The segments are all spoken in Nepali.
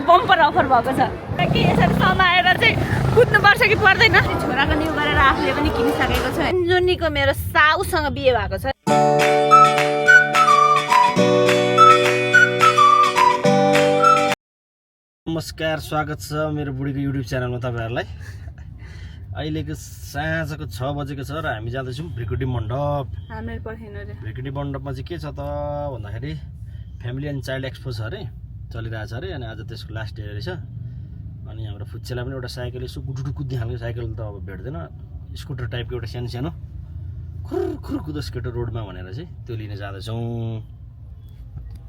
हामीलाई बम्पर अफर भएको छ कि यसरी समाएर चाहिँ कुद्नुपर्छ कि पर्दैन। छोराको न्यु गरेर आफूले पनि किनिसकेको छु। जुनीको मेरो साउसँग बिहे भएको छ। नमस्कार, स्वागत छ मेरो बुढीको युट्युब च्यानलमा तपाईहरुलाई। अहिलेको साँझको 6 बजेको छ र हामी जाँदैछौँ भ्रिकुटी मण्डप। भ्रिकुटी मण्डपमा चाहिँ के छ त भन्दाखेरि फ्यामिली एन्ड चाइल्ड एक्सपो छ अरे, चलिरहेछ अरे। अनि आज त्यसको लास्ट डे रहेछ। अनि हाम्रो फुच्चेलाई पनि एउटा साइकल यसो गुटुटु कुद्ने खालको साइकल त अब भेट्दैन, स्कुटर टाइपको एउटा सानो सानो खुर कुदोस् केटो रोडमा भनेर चाहिँ त्यो लिन जाँदैछौँ।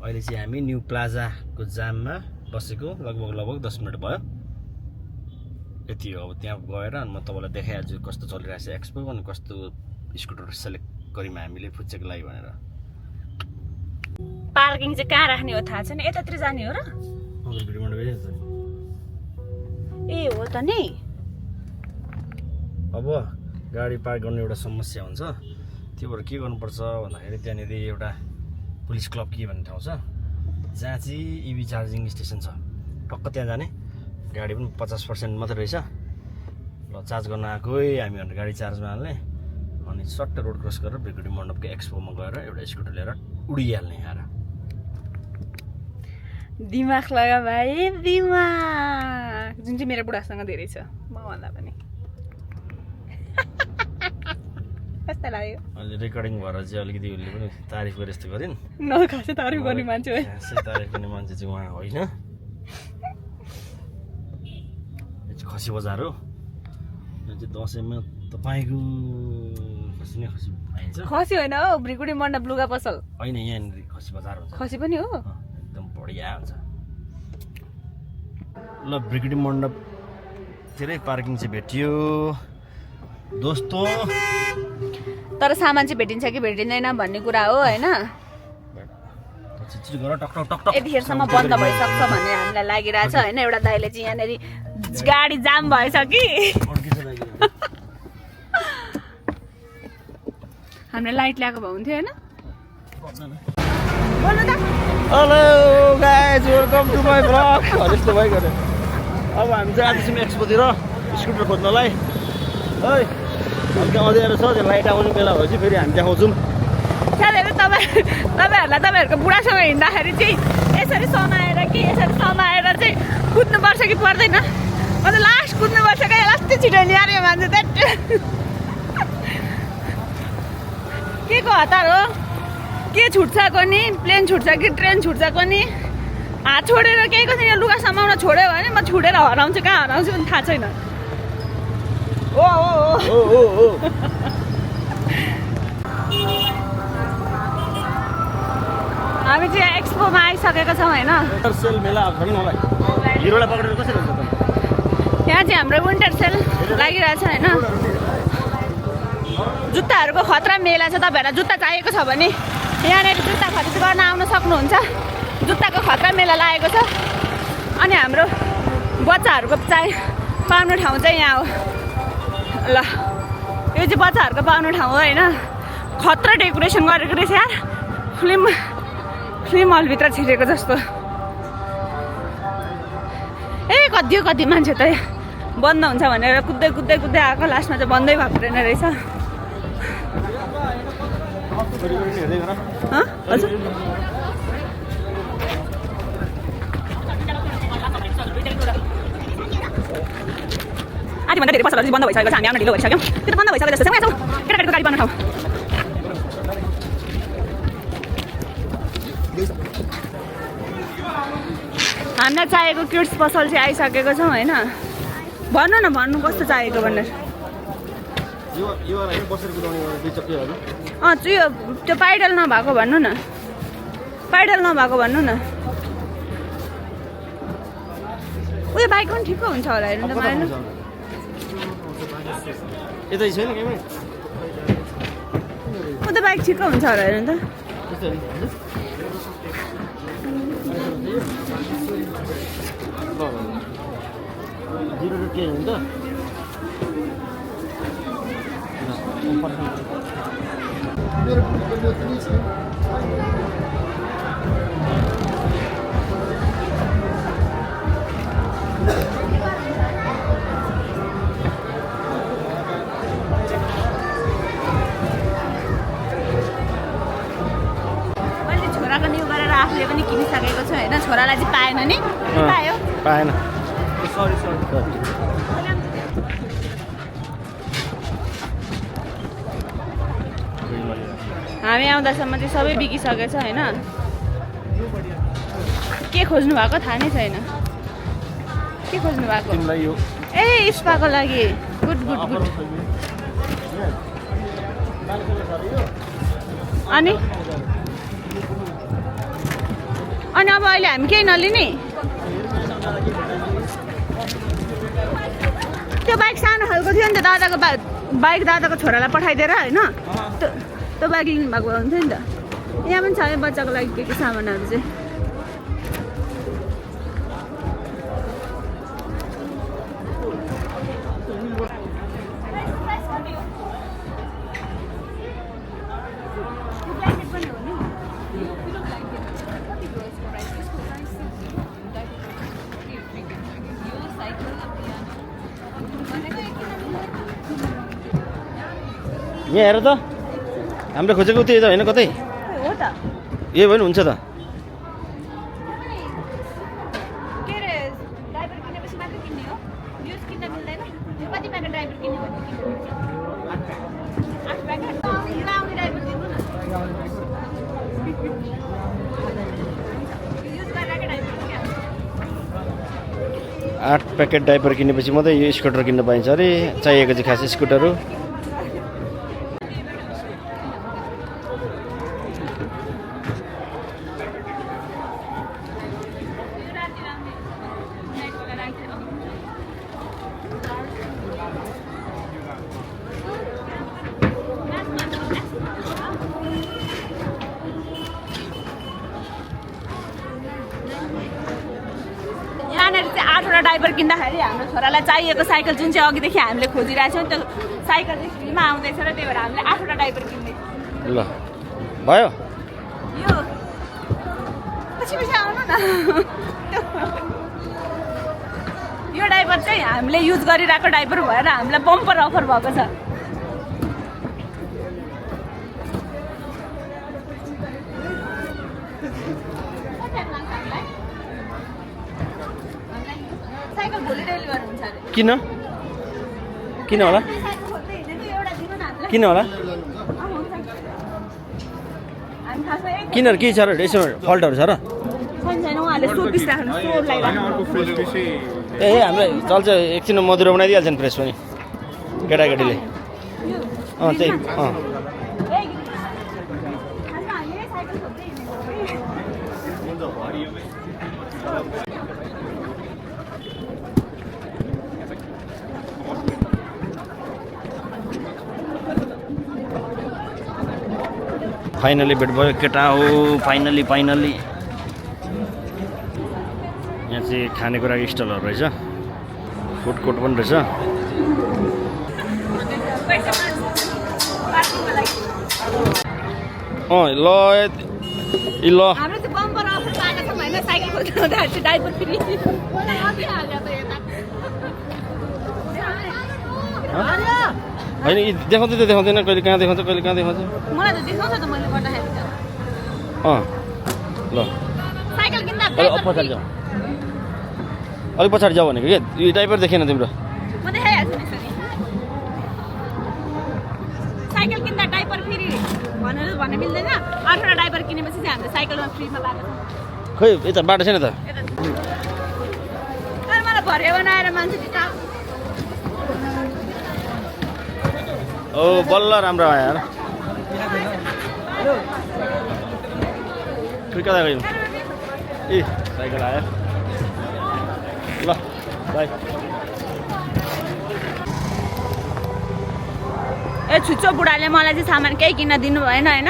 अहिले चाहिँ हामी न्यू प्लाजाको जाममा बसेको लगभग 10 मिनट भयो। यति हो। अब त्यहाँ गएर अनि म तपाईँलाई देखाइहाल्छु कस्तो चलिरहेछ एक्सपो अनि कस्तो स्कुटर सेलेक्ट गऱ्यौँ हामीले फुच्चेको लागि भनेर। पार्किङ चाहिँ कहाँ राख्ने हो थाहा छैन, यतातिर जाने हो र? ए हो त नि। अब गाडी पार्क गर्ने एउटा समस्या हुन्छ, त्यो भएर के गर्नुपर्छ भन्दाखेरि त्यहाँनिर एउटा पुलिस क्लब के भन्ने ठाउँ छ जहाँ चाहिँ इभी चार्जिङ स्टेसन छ। टक्क त्यहाँ जाने, गाडी पनि 50% मात्रै रहेछ। ल चार्ज गर्न आएको हामी भनेर गाडी चार्जमा हाल्ने अनि सट्ट रोड क्रस गरेर भ्रिकुटी मण्डपको एक्सपोमा गएर एउटा स्कुटर लिएर उडिहाल्ने। आएर दिमाग लगा भाइ, दिमाग, जुन चाहिँ मेरो बुढासँग धेरै छ म भन्दा पनि। कस्तो लाग्यो? अहिले रेकर्डिङ भएर चाहिँ अलिकति उसले पनि तारिफ गरे जस्तो गरिन्। न खासै तारिफ गर्ने मान्छे है, तारिफ गर्ने मान्छे चाहिँ उहाँ होइन। यो चाहिँ खसी बजार हो। यो चाहिँ दसैँमा तपाईँको खसी नै खसी पाइन्छ। खसी होइन हौ, भ्रिकुटी मण्डप लुगा पसल होइन, यहाँनिर खसी बजार हुन्छ। खसी पनि हो, एकदम बढिया हुन्छ। ल भ्रिकुटी मण्डपतिरै पार्किङ चाहिँ भेटियो दोस्तो। तर सामान चाहिँ भेटिन्छ कि भेटिँदैन भन्ने कुरा हो होइन। यतिखेरसम्म बन्द भइसक्छ भन्ने हामीलाई लागिरहेछ होइन। एउटा दाइले चाहिँ यहाँनिर गाडी जाम भएछ कि हामीले लाइट ल्याएको भए हुन्थ्यो होइन। Hello guys, welcome to my blog. यस्तो भइगयो। अब हामी चाहिँ आजसम्म एक्सपोतिर स्कुटर खोज्नलाई है। हल्का अँध्यारो छ, त्यो लाइट आउने बेला भएपछि फेरि हामी देखाउँछौँ। साथीहरू तपाईँहरूलाई तपाईँहरूको बुढासँग हिँड्दाखेरि चाहिँ यसरी समाएर चाहिँ कुद्नुपर्छ कि पर्दैन? म त लास्ट कुद्नुपर्छ क्या, लास्टै छिटो ल्याएर मान्छे त के को हतार हो? के छुट्छ कोनी? प्लेन छुट्छ कि ट्रेन छुट्छ कोनी? हात छोडेर केही को छैन, लुगा समाउन छोड्यो भने म छुटेर हराउँछु, कहाँ हराउँछु पनि थाहा छैन। ओ हामी चाहिँ एक्सपोमा आइसकेको छौँ होइन। सेल मेला हिरोलाई पक्रेर कसरी हुन्छ त? यहाँ चाहिँ हाम्रो विन्टर सेल लागिरहेछ होइन। जुत्ताहरूको खतरा मेला छ। तपाईँहरूलाई जुत्ता चाहिएको छ भने यहाँनिर जुत्ता खरिद गर्न आउन सक्नुहुन्छ। जुत्ताको खतरा मेला लागेको छ। अनि हाम्रो बच्चाहरूको पाउनु ठाउँ चाहिँ यहाँ हो। ल यो चाहिँ बच्चाहरूको पाउनु ठाउँ हो होइन। खतरा डेकोरेसन गरेको रहेछ यार, फिल्म हलभित्र छिरेको जस्तो। ए कति मान्छे त बन्द हुन्छ भनेर कुद्दै आएको, लास्टमा चाहिँ बन्दै भएको रहेछ। हजुर आधीभन्दा धेरै पसलहरू चाहिँ बन्द भइसकेको छ। हामी आउन ढिलो भइसक्यौँ। त्यो त बन्द भइसकेको जस्तो छ। यहाँ छौँ केटाकेटीको गाडी पाउनु ठाउँ। हामीलाई चाहिएको किड्स पसल चाहिँ आइसकेको छौँ होइन। भन्नु न, भन्नु कस्तो चाहिएको भनेर। त्यो पाइडल नभएको भन्नु न, पाइडल नभएको भन्नु न। उयो बाइक पनि ठिक्क हुन्छ होला हेर्नु त। पाइडल यतै छैन केही? ऊ त बाइक ठिक्क हुन्छ होला हेर्नु त। मैले छोराको न्यु गरेर आफूले पनि किनिसकेको छु होइन छोरालाई चाहिँ पाएन नि पायो पाएन हामी आउँदासम्म चाहिँ सबै बिकिसकेको छ होइन के खोज्नु भएको थाहा नै छैन के खोज्नु भएको तिमीलाई यो ए स्पाको लागि गुड गुड गुड अनि अब अहिले हामी केही नलिने त्यो बाइक सानो खालको थियो नि त दादाको बाइक दादाको छोरालाई पठाइदिएर होइन त्यो बाइक लिनु भएको हुन्थ्यो नि त यहाँ पनि छ है बच्चाको लागि के सामानहरू चाहिँ यहाँ हेर त हामीले खोजेको त्यही त होइन कतै हो त यही भयो नि हुन्छ त के अरे ड्राइभर किनेपछि मात्रै किन्ने हो युज किन्न मिल्दैन कति प्याकेट ड्राइभर किन्ने हो 8 प्याकेट आउने ड्राइभर दिनु न युज गरेर ड्राइभर क्या 8 प्याकेट डाइपर किनेपछि मात्रै यो स्कुटर किन्न पाइन्छ अरे चाहिएको चाहिँ खास स्कुटरहरू यहाँनिर चाहिँ 8वटा डाइपर किन्दाखेरि हाम्रो छोरालाई चाहिएको साइकल जुन चाहिँ अघिदेखि हामीले खोजिरहेको छौँ त्यो साइकल चाहिँ फ्रीमा आउँदैछ र त्यही भएर हामीले 8वटा डाइपर किन्दैछौँ ल भयो यो पछि आउनु न यो डाइपर चाहिँ हामीले युज गरिरहेको डाइपर भएर हामीलाई बम्पर अफर भएको छ साइकल भोलि डेलिभर हुन्छ अरे किन होला किन होला किन के छ र यसो फल्टहरू छ र ए हामीलाई चल्छ एकछिन मधुरो बनाइदिइहाल्छ नि फ्रेस पनि केटाकेटीले त्यही फाइनली भेट भयो केटा हो फाइनली यहाँ चाहिँ खानेकुराको स्टलहरू रहेछ फुड कोर्ट पनि रहेछ ल हाम्रो चाहिँ बम्पर अफर पाएको छौँ होइन साइकल खोज्दा डाइपर फ्री होइन देखाउँदै त देखाउँदैन कहिले कहाँ देखाउँछ कहिले कहाँ देखाउँछ मलाई त देखाउँछ त मैले गर्दाखेरि त ल साइकल किन्दा पछाडि जाऊ अलिक पछाडि जाऊ भनेको के यो डाइपर देखेन तिम्रो म देखाइहाल्छु नि यसरी साइकल किन्दा डाइपर फ्री भनेर भन्ने मिल्दैन 8वटा डाइपर किनेपछि चाहिँ हामीले साइकलमा फ्रीमा पाएको छ खोइ यता बाटो छैन त मलाई भरे बनाएर मान्छे ओ बल्ल राम्रो आयो यार कता गयो ए साइकल आयो ल बाई ए छुच्चो बुढाले मलाई चाहिँ सामान केही किन्न दिनु भएन होइन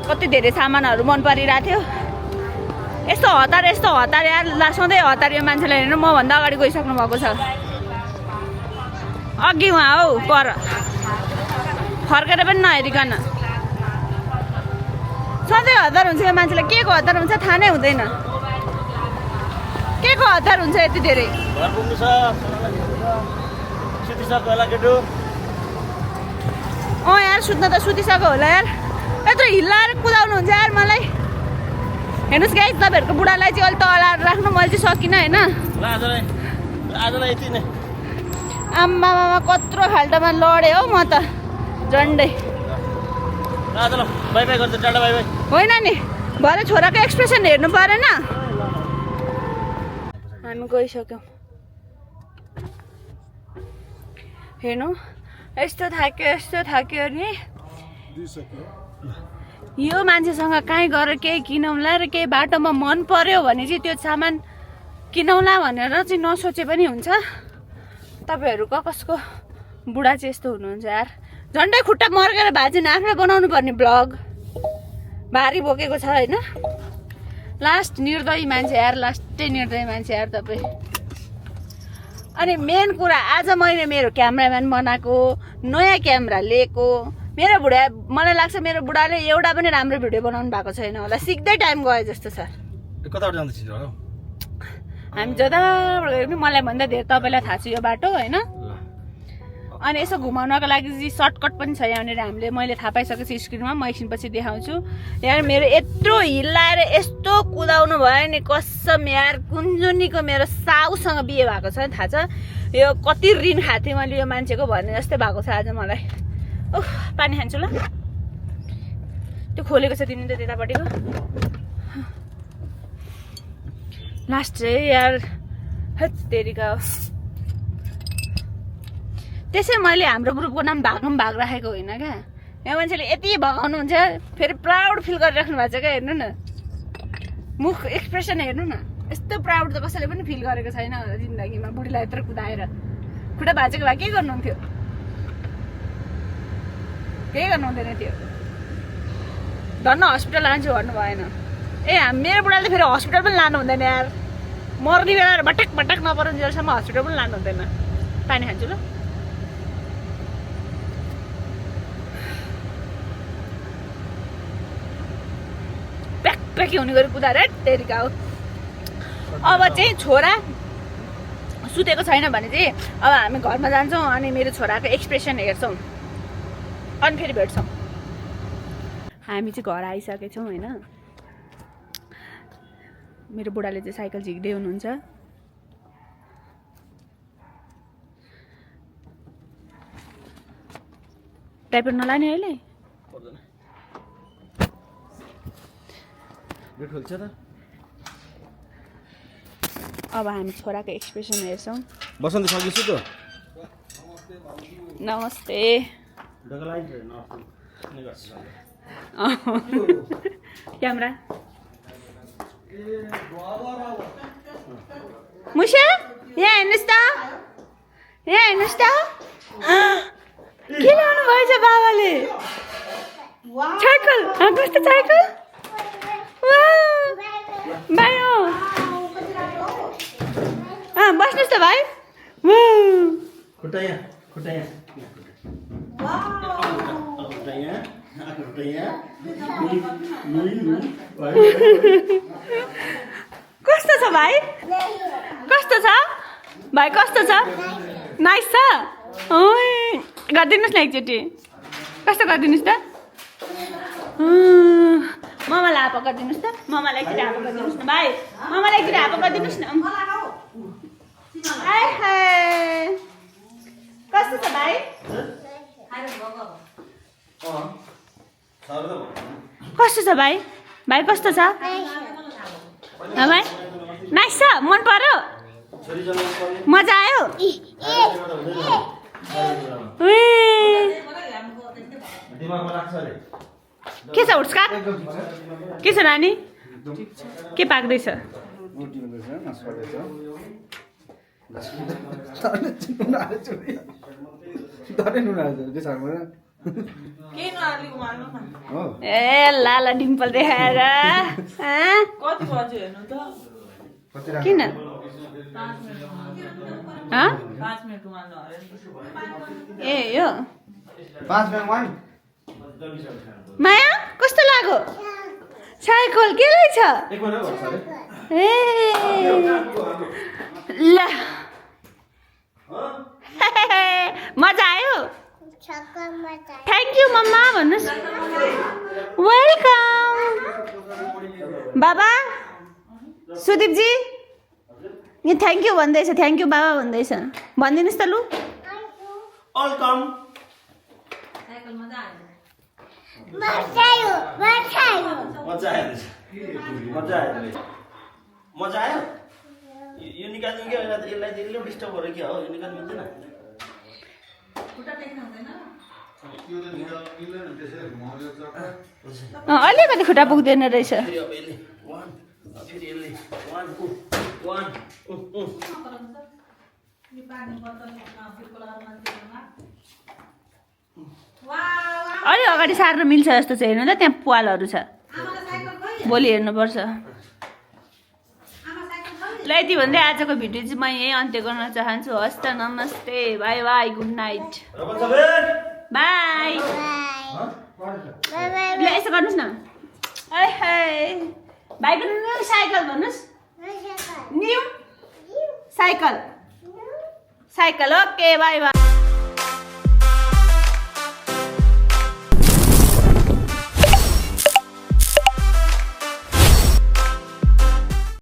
कति धेरै सामानहरू मन परिरहेको थियो यस्तो हतार यार सधैँ हतार यो मान्छेलाई हेर्नु मभन्दा अगाडि गइसक्नु भएको छ अघि उहाँ हौ पर फर्केर पनि नहेरिकन सधैँ हतार हुन्छ यो मान्छेलाई के को हतार हुन्छ थाहा नै हुँदैन के को हतार हुन्छ यति धेरै घर पुग्नु छ सुतिसक्यो होला केटो यार सुत्न त सुतिसक्यो होला यार यत्रो हिल्लाएर कुदाउनु हुन्छ यार मलाई हेर्नुहोस् गाइस तपाईँहरूको बुढालाई चाहिँ अलिक तलाएर राख्नु मैले चाहिँ सकिनँ होइन ल आजलाई यति नै आम्मामा कत्रो खाल्टोमा लडेँ हौ म त झन्डै ल बाई बाई गर्छ टाढा बाई बाई होइन नि भरे छोराको एक्सप्रेसन हेर्नु परेन हामी गइसक्यौँ हेर्नु यस्तो थाक्यो नि यो मान्छेसँग कहीँ गएर केही किनौँला र केही बाटोमा मन पर्यो भने चाहिँ त्यो सामान किनौँला भनेर चाहिँ नसोचे पनि हुन्छ तपाईँहरू कसको बुढा चाहिँ यस्तो हुनुहुन्छ यार झन्डै खुट्टा मर्केर भाजिन आफूले बनाउनु पर्ने ब्लग भारी बोकेको छ होइन लास्ट निर्दयी मान्छे यार लास्टै निर्दयी मान्छे यार तपाईँ अनि मेन कुरा आज मैले मेरो क्यामराम्यान बनाएको नयाँ क्यामेरा लिएको मेरो बुढा मलाई लाग्छ मेरो बुढाले एउटा पनि राम्रो भिडियो बनाउनु भएको छैन होला सिक्दै टाइम गयो जस्तो छ कताबाट जाँदैछ हामी जताबाट गयो पनि मलाई भन्दा धेरै तपाईँलाई थाहा छ यो बाटो होइन अनि यसो घुमाउनको लागि चाहिँ सर्टकट पनि छ यहाँनिर हामीले मैले थाहा पाइसकेको छु स्क्रिनमा म एकछिनपछि देखाउँछु यार मेरो यत्रो हिल्लाएर यस्तो कुदाउनु भयो नि कसम यार कुञ्जुनीको मेरो साउसँग बिहे भएको छ थाहा छ यो कति ऋण खाएको थिएँ मैले यो मान्छेको भन्ने जस्तै भएको छ आज मलाई ओह पानी खान्छु ल त्यो खोलेको छ तिमी त त्यतापट्टिको लास्ट चाहिँ यार हेत्तेरिका त्यसै मैले हाम्रो ग्रुपको नाम भाग राखेको होइन क्या यहाँ मान्छेले यति भगाउनुहुन्छ फेरि प्राउड फिल गरिराख्नु भएको छ क्या हेर्नु न मुख एक्सप्रेसन हेर्नु न यस्तो प्राउड त कसैले पनि फिल गरेको छैन होला जिन्दगीमा बुढीलाई यत्रो कुदाएर खुट्टा भाँचेको भए के गर्नुहुन्थ्यो केही गर्नु हुँदैन थियो धन्न हस्पिटल लान्छु भन्नु भएन मेरो बुढाले फेरि हस्पिटल पनि लानु हुँदैन यार मर्ने बेला भटक नपरुन्जेलसम्म हस्पिटल पनि लानु हुँदैन पानी खान्छु ल प्याकी हुने गरी कुदाएर तेरिका हो अब चाहिँ छोरा सुतेको छैन भने चाहिँ अब हामी घरमा जान्छौँ अनि मेरो छोराको एक्सप्रेसन हेर्छौँ अनि फेरि भेट्छौँ हामी चाहिँ घर आइसकेछौँ होइन मेरो बुढाले चाहिँ साइकल झिक्दै हुनुहुन्छ डाइपर नलाने अहिले अब हामी छोराको एक्सप्रेसन हेर्छौँ बसन्त सकिसु त नमस्ते क्यामेरा मुसा यहाँ हेर्नुहोस् त के ल्याउनु भएछ बाबाले साइकल कस्तो साइकल भाइ हो बस्नुहोस् त भाइ कस्तो छ भाइ कस्तो छ भाइ कस्तो छ नाइस छ गरिदिनुहोस् न एकचोटि कस्तो गरिदिनुहोस् त ममालाई हापा गरिदिनुहोस् त ममालाई एकचोटि हापा गरिदिनुहोस् न भाइ ममालाई एकचोटि हापा गरिदिनुहोस् न कस्तो छ भाइ कस्तो छ भाइ भाइ कस्तो छ भाइ नाइस छ मन पर्यो मजा आयो के छ उड्सका के छ नानी के पाक्दैछ ए लाला डिम्पल देखाएर किन ए यो माया कस्तो लाग्यो साइकल के रहेछ ल मजा आयो थ्याङ्क यू मम्मा भन्नुहोस् वेलकम बाबा सुदीपजी यहाँ थ्याङ्क यू भन्दैछ थ्याङ्क यू बाबा भन्दैछ भनिदिनुहोस् त लु वेलकम मजा आयो यो निकाल्नु क्या यसलाई डिस्टर्ब गरेर के हो यो निकाल्नु मिल्दैन अलिकति खुट्टा पुग्दैन रहेछ अलि अगाडि सार्न मिल्छ जस्तो छ हेर्नु त त्यहाँ पालहरू छ भोलि हेर्नुपर्छ ल यति भन्दै आजको भिडियो चाहिँ म यही अन्त्य गर्न चाहन्छु हस् त नमस्ते by by good night by ल यसो गर्नुहोस् न भाइको न्यू साइकल भन्नुहोस् new cycle okay by by